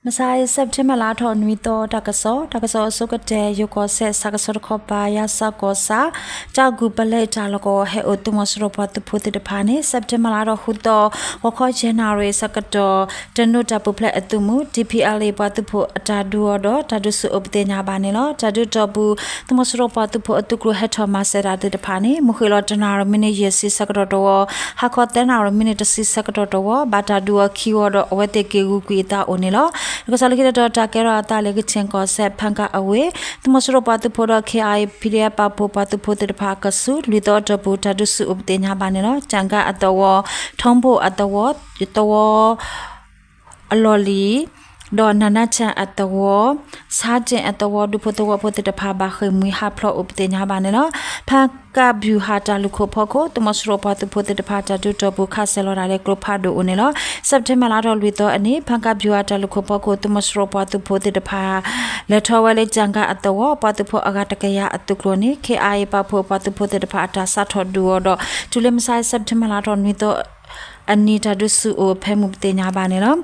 မုၢ်ဆါအံၤ September လါထီၣ်နွံသီ တၢ်ကစီၣ်, တၢ်ကစီၣ်အဆိကတၢၢ် ယိၤကီၢ်စဲၣ် ဆၣ်ကဆီတခီပၤ ယါစၢ်ကီၢ်ဆၣ် တၢ်ကူၣ်ပလဲတၢ်လီၢ်ကဝီၤ ဟဲအိၣ်သုးမီၤစိရိၤပှၤသုးဖိသ့ၣ်တဖၣ်န့ၣ် September လါထီၣ်ဃုသီ ဂီၤခီယဲၢ်နၣ်ရံၣ်ဆၢကတီၢ် တနိးတၢ်ပူၤဖျဲးအသုးမုၢ် T P L A ပှၤသုးဖိအတၢ်ဒုးအီၤဒီး တၢ်ဒုးဆူၣ်အိၣ်ပသ့ၣ်ညါဘၣ်န့ၣ်လီၤ. တၢ်ဒုးတီၢ်ပူၤ သုးမီၤစိရိၤပှၤသုးဖိအသုးကျိၤဟဲထီၣ်မၤစၢၤတၢ်သ့ၣ်တဖၣ်န့ၣ် မုၢ်ဃ့ၢ်လီၤတနၣ်ရံၣ်မံးနံးယဲၢ်ဆံဆၢကတီၢ်တဝီ, ဟါခီသၢနၣ်ရံၣ်မံးနံးတဆံဆၢကတီၢ်တဝီ ဘၣ်တၢ်ဒုးအီၤခံဝီဒီး အဝဲသ့ၣ်က့ၤဂုာ်ကွံာ်အသးအိၣ်န့ၣ်လီၤ. တၢ်ကစီၣ်လၢခံတတီၤ တၢ်ကဲထီၣ်အသးလၢ ကချင်ကီၢ်စဲၣ် ဖၣ်ကၣ်အဝ့ၢ် သုးမီၤစိရိၤပှၤသုးဖိဒီး K I A P D F ပာ်ဖှိၣ်ပှၤသုးဖိသ့ၣ်တဖၣ်အကဆူး လွံၢ်သီအတီၢ်ပူၤ တၢ်ဒုးဆူၣ်အိၣ်ပသ့ၣ်ညါဘၣ်န့ၣ်လီၤ. ကၠၣ်ကၣ်အသဝီ, ထီဘိၣ်အသဝီ, သဝီ အလီၢ်လံၤ ဒီးနၢ်နၢ်ဆၣ်အသဝီ, ဆါတ့ၣ်အသဝီ ဒူဖိသဝီဖိသ့ၣ်တဖၣ် ဘၣ်ဃ့ၢ်မှံဟးဖျိးအိၣ်ပသ့ၣ်ညါဘၣ်န့ၣ်လီၤ. ဖၣ်ကၣ်ဘျူၤဟၣ်တၢ်လုၢ်ခိၣ်ဖီခိၣ် သုးမီၤစိရိၤပှၤသုးဖိသ့ၣ်တဖၣ် တၢ်ဒုးတီၢ်ပူၤခးစဲၤလီၤတၢ်လၢကျိဖးဒိၣ်အိၣ်န့ၣ်လီၤ. September လါထီၣ်လွံၢ်သီအနံၤ ဖၣ်ကၣ်ဘျူၤဟၣ်တၢ်လုၢ်ခိၣ်ဖီခိၣ် သုးမီၤစိရိၤပှၤသုးဖိသ့ၣ်တဖၣ် လဲၤထီၣ်ဝဲလၢကၠၣ်ကၣ်အသဝီ ပှၤသုးဖိအဂၤတကယၤအသုးကျိၤန့ၣ် K I A ပာ်ဖှိၣ်ပှၤသုးဖိသ့ၣ်တဖၣ်အတၢ်စးထီၣ်ဒုးအီၤဒီး တုၤလၢမုၢ်ဆါအံၤ September လါထီၣ်နွံသီ အနံၤ တၢ်ဒုးဆူၣ်အိၣ်ဖဲမုၢ်ပသ့ၣ်ညါဘၣ်န့ၣ်လီၤ.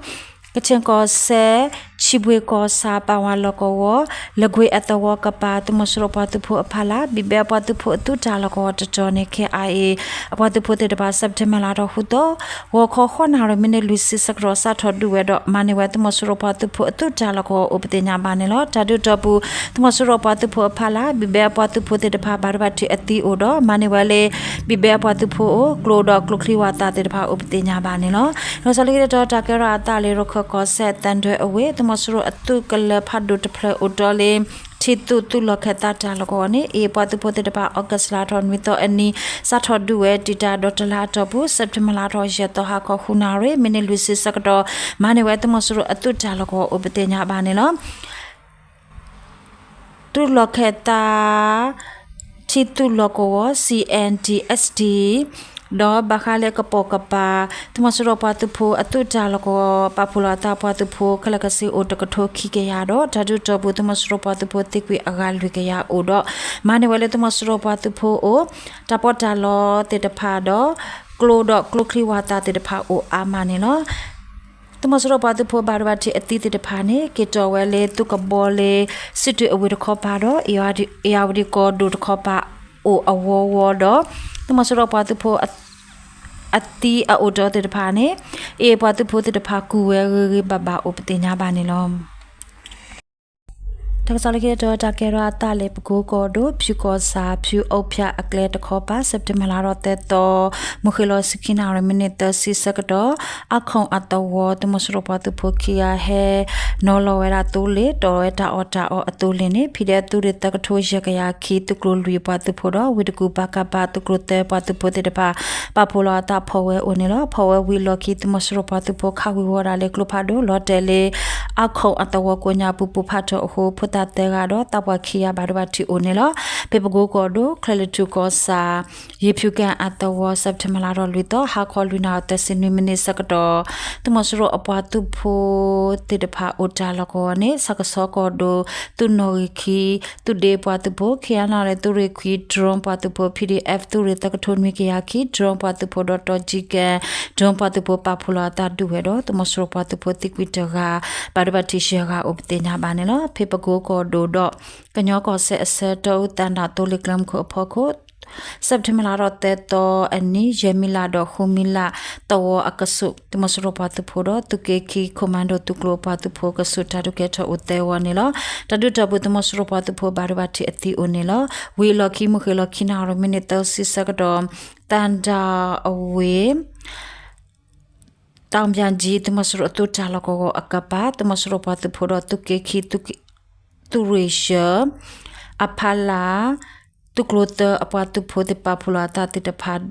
ကချင်ကီၢ်စဲၣ် ဆံဘှ့ကီၢ်ဆၣ် ပၣ်ဝါလီၢ်ကဝီၤ လၢကွ့အသဝီကပၤ သုးမီၤစိရိၤပှၤသုးဖိအဖီလာ် ဘံၣ်ဘဲအပှၤသုးဖိအသုးတၢ်လီၢ်ကဝီၤတတီၤန့ၣ် K I A အပှၤသုးဖိသ့ၣ်တဖၣ် September လါထီၣ်ဃုသီ ဂီၤခီဃိးနၣ်ရံၣ်မံးနံးလွံၢ်ဆံဆၢကတီၢ် စးထီၣ်ဒုးဝဲဒီး မၤန့ၢ်ဝဲသုးမီၤစိရိၤပှၤသုးဖိအသုးတၢ်လီၢ်ကဝီၤအိၣ်ပသ့ၣ်ညါဘၣ်န့ၣ်လီၤ. တၢ်ဒုးတီၢ်ပူၤ သုးမီၤစိရိၤပှၤသုးဖိအဖီလာ် ဘံၣ်ဘဲအပှၤသုးဖိသ့ၣ်တဖၣ် ဘၣ်ဒိဘၣ်ထံးအသံအိၣ်ဒီး မၤန့ၢ်ဝဲလၢ ဘံၣ်ဘဲအပှၤသုးဖိအအိၣ် ကျိဒီးကျိချံဝၣ်သၣ်သ့ၣ်တဖၣ်အိၣ်ပသ့ၣ်ညါဘၣ်န့ၣ်လီၤ. တၢ်ကစီၣ်လၢခံတတီၤ တၢ်ကဲထီၣ်အသးလၢ ရခၢၣ်ကီၢ်စဲၣ် သၣ်ဒွဲအဝ့ၢ် သုးမီၤစိရိၤအသုးကလၢၤဖးဒိၣ်တဖျၢၣ်အိၣ်တီလၢ ထံသုးသုးလီၢ်ခၢၣ်သးတၢ်လီၢ်ကဝီၤန့ၣ် AA ပှၤသုးဖိသ့ၣ်တဖၣ် August လါထီၣ်နွံသီအနံၤ စးထီၣ်ဒုးဝဲတံာ်တာ်ဒီးတလါအတီၢ်ပူၤ September လါထီၣ်ယဲၢ်သီ ဟါခီဃုနၣ်ရံၣ် မံးနံးလွံၢ်ဆံဆၢကတီၢ် မၤန့ၢ်ဝဲသုးမီၤစိရိၤအသုးတၢ်လီၢ်ကဝီၤအိၣ်ပသ့ၣ်ညါဘၣ်န့ၣ်လီၤ. သုးလီၢ်ခၢၣ်သး ထံသုးလီၢ်ကဝီၤ C N D S D ဒီးဘၣ်ဃးလၢကပိာ်ကပၤ သုးမီၤစိရိၤပှၤသုးဖိအသုးတၢ်လီၢ်ကဝီၤ ပာ်ဖှိၣ်လီၤအသးပှၤသုးဖိ ခဲလၢာ်ကဆ့အိၣ်တကထိခံကယၤဒီး တၢ်ဒုးတီၢ်ပူၤ သုးမီၤစိရိၤပှၤသုးဖိသံကွံာ်အဂၤလွံၢ်ကယၤအိၣ်ဒီး မၤန့ၢ်ဝဲလၢသုးမီၤစိရိၤပှၤသုးဖိအိၣ် တၢ်ပီးတၢ်လီသ့ၣ်တဖၣ်ဒီး ကျိဒီးကျိချံဝၣ်သၣ်သ့ၣ်တဖၣ်အိၣ်အါမးန့ၣ်လီၤ. သုးမီၤစိရိၤပှၤသုးဖိဘၣ်ဒိဘၣ်ထံးအသံသ့ၣ်တဖၣ်န့ၣ် က့ၤတီၢ်ဝဲလၢသုးကဘီလ့ စံးတွ့အဝ့ၢ်တခီပၤဒီး အ့ၣ်ယၣ်ဝတံၣ်ကီၢ်ဒိၣ်တခီပၤအိၣ်အဝီဝီဒီး သုးမီၤစိရိၤပှၤသုးဖိ အသံအအိၣ်တ့ၢ်သ့ၣ်တဖၣ်န့ၣ် အ့ၣ်ပှၤသုးဖိသ့ၣ်တဖၣ်ကူၣ်ဝဲဂ့ၤဂ့ၤဘၣ်ဘၣ်အိၣ်ပသ့ၣ်ညါဘၣ်န့ၣ်လီၤ. တၢ်ကစီၣ်လၢခံတတီၤ တၢ်ကဲထီၣ်အသးလၢ ပကိကီၢ်ဒိၣ် ဖၠူကီၢ်ဆၣ် ဖၠူအီဖၠၣ်အကျဲတခီပၤ September လါထီၣ်သၢသီ မုၢ်ဃ့ၢ်လီၤဆံခံနၣ်ရံၣ်မံးနံးသၢဆံဆၢကတီၢ် အါခိၣ်အသဝီ သုးမီၤစိရိၤပှၤသုးဖိခံဂၤဟဲ နီၤလီၤဝဲဒၣ်သိလ့ၣ် တီၢ်ဝဲတၢ်အီၣ်တၢ်အီအသိလ့ၣ်န့ၣ် ဖံးဒဲးသုးရ့ၣ်သၢကထိယဲၢ်ကယၤခံ သုးကျိၤလွံၢ်ပှၤသုးဖိဒီး ဝ့ၢ်တကူၣ် ပကဖ သုးကျိၤသၢပှၤသုးဖိသ့ၣ်တဖၣ် ပာ်ဖှိၣ်လီၤအသးဖီၣ်ဝဲအိၣ်န့ၣ်လီၤ. ဖီၣ်ဝဲဝံၤအလီၢ်ခံ သုးမီၤစိရိၤပှၤသုးဖိခးဝံၤဝီၤဒၣ်လၢကျိဖးဒိၣ် လီၤတဲာ်လၢ အါခိၣ်အသဝီကိးညါပူၤ ပိၢ်ဖးထီၣ်အဃိ ဖိသၣ်သၢဂၤဒီးသးပှၢ်ခံဂၤ ဘၣ်ဒိဘၣ်ထံးအိၣ်န့ၣ်လီၤ. ဖဲပကိကီၢ်ဒိၣ် ချဲးလၢထူၣ်ကီၢ်ဆၣ် ယ့ၤဖၠူကၣ်အသဝီ September လါထီၣ်လွံၢ်သီ ဟါခီလွံၢ်နၣ်ရံၣ်သၢဆံနွံမံးနံးဆၢကတီၢ် သုးမီၤစိရိၤအပှၤသုးဖိသ့ၣ်တဖၣ်အိၣ်တၢ်လီၢ်ကဝီၤန့ၣ် ဆၣ်ကဆီကီၢ်ဒိၣ် သုးနီၣ်ဂံၢ်ခံ သုးဒ့ပှၤသုးဖိ ခ့ၣ်အဲၣ်ယူၣ်အလ်အ့ သုးရ့ၣ်ခွံ drone ပှၤသုးဖိ P D F သုးရ့ၣ်သၢကထိနွံကယၤခံ drone ပှၤသုးဖိဒီး တီၢ်ကၠံကၣ် drone ပှၤသုးဖိ ပာ်ဖှိၣ်လီၤအသးဒုးဝဲဒီး သုးမီၤစိရိၤပှၤသုးဖိသံကွံာ်တဂၤ ဘၣ်ဒိဘၣ်ထံးယဲၢ်ဂၤအိၣ်ပသ့ၣ်ညါဘၣ်န့ၣ်လီၤ. ဖဲပကိကီၢ်ဒိၣ်ဒီး ကညီကီၢ်စဲၣ်အဆၢ တီအူသးဒၣ်သိလ့ၣ်ကျဲမုၢ်ခိၣ်အဖီခိၣ် September လါထီၣ်သၢသီအနံၤ ယဲၢ်မံလးဒီးဃုမံလး သဝီအကဆူး သုးမီၤစိရိၤပှၤသုးဖိဒီး သုးက့ခံ commando သုးကျိၤပှၤသုးဖိကဆူး တၢ်ဒုးကဲထီၣ်အိၣ်သၢဝီန့ၣ်လီၤ. တၢ်ဒုးတီၢ်ပူၤ သုးမီၤစိရိၤပှၤသုးဖိဘၣ်ဒိဘၣ်ထံးအသံအိၣ်န့ၣ်လီၤ. ဝံၤအလီၢ်ခံ မုၢ်ဃ့ၢ်လီၤခံနၣ်ရံၣ်မံးနံးသၢဆံဆၢကတီၢ် သၣ်ဒၣ်အဝ့ၢ် တၢ်ဘၣ်ကၠံ သုးမီၤစိရိၤအသုးတၢ်လီၢ်ကဝီၤအကပၤ သုးမီၤစိရိၤပှၤသုးဖိဒီး သုးက့ခံ သုးရ့ၣ်ယဲၢ် အဖီလာ် သုးကျိၤသၢအပှၤသုးဖိသ့ၣ်ပာ်ဖှိၣ်လီၤအသးသ့ၣ်တဖၣ်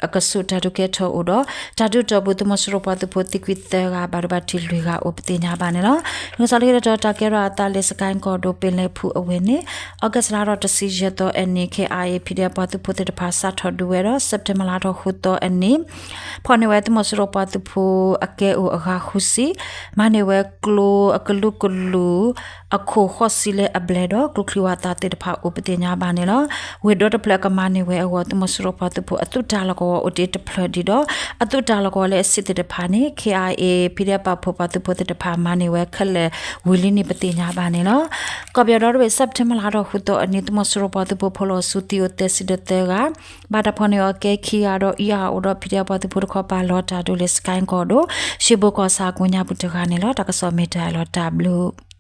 အကဆူးတၢ်ဒုးကဲထီၣ်အိၣ်ဒီး တၢ်ဒုးတီၢ်ပူၤ သုးမီၤစိရိၤပှၤသုးဖိသံကွံာ်သၢဂၤ ဘၣ်ဒိဘၣ်ထံးလွံၢ်ဂၤအိၣ်ပသ့ၣ်ညါဘၣ်န့ၣ်လီၤ. လၢကစီၣ်လၢခံတတီၤ တၢ်ကဲထီၣ်အသးလၢ စကဲၣ်ကီၢ်ဒိၣ် ပ့ၤလဲၣ်ဖူးအဝ့ၢ်န့ၣ် August လါထီၣ်တဆံယဲၢ်သီအနံၤ K I A P D F ပှၤသုးဖိသ့ၣ်တဖၣ် စးထီၣ်ဒုးဝဲဒီး September လါထီၣ်ဃုသီအနံၤ ဖီၣ်န့ၢ်ဝဲသုးမီၤစိရိၤပှၤသုးဖိအကဲအိၣ်အဂၤဃုဆံ, မၤန့ၢ်ဝဲကျိအကလုာ်ကလုာ် အခိၣ်ဃိးဆံလၢအဘျဲၣ်ဒီး ကျိချံဝးသးသ့ၣ်တဖၣ်အိၣ်ပသ့ၣ်ညါဘၣ်န့ၣ်လီၤ. ဝ့ၢ်ဒီတဖျၢၣ်ကမၤန့ၢ်ဝဲအဂီၢ် သုးမီၤစိရိၤပှၤသုးဖိအသုးတၢ်လီၢ်ကဝီၤအိၣ်တ့ၢ်တဖျၢၣ်ဒံးဒီး အသုးတၢ်လီၢ်ကဝီၤလၢအဆံးသ့ၣ်တဖၣ်န့ၣ် ခ့ၣ်အၣ်အ့ၣ် ဖံဒဲပာ်ဖှိၣ်ပှၤသုးဖိသ့ၣ်တဖၣ်မၤန့ၢ်ဝဲခဲလၢာ်ဝံၤလံန့ၣ် ပသ့ၣ်ညါဘၣ်န့ၣ်လီၤ. ကီၢ်ပယီၤဒီတဘ့ၣ် စဲးပထ့ဘၢၣ်လါထီၣ်ဃုသီအနံၤ သုးမီၤစိရိၤပှၤသုးဖိဖီလီၤဆူသံအိၣ်သဲးဆံတသၢဂၤ, ဘၣ်တၢ်ဖီၣ်န့ၢ်အီၤကဲခံဂၤဒီး အံၤအအိၣ်ဒီး ဖံဒဲပှၤသုးဖိတခီပၤလီၤတၢ်ဒိၣ်လၢ စကဲၣ်ကီၢ်ဒိၣ် ရှ့ဘိကီၢ်ဆၣ်ကိးညါပူၤတဂၤန့ၣ်လီၤ. တၢ်ကစီၣ်မ့ၢ်တၢ်အလီၤတၢ်ဘျုး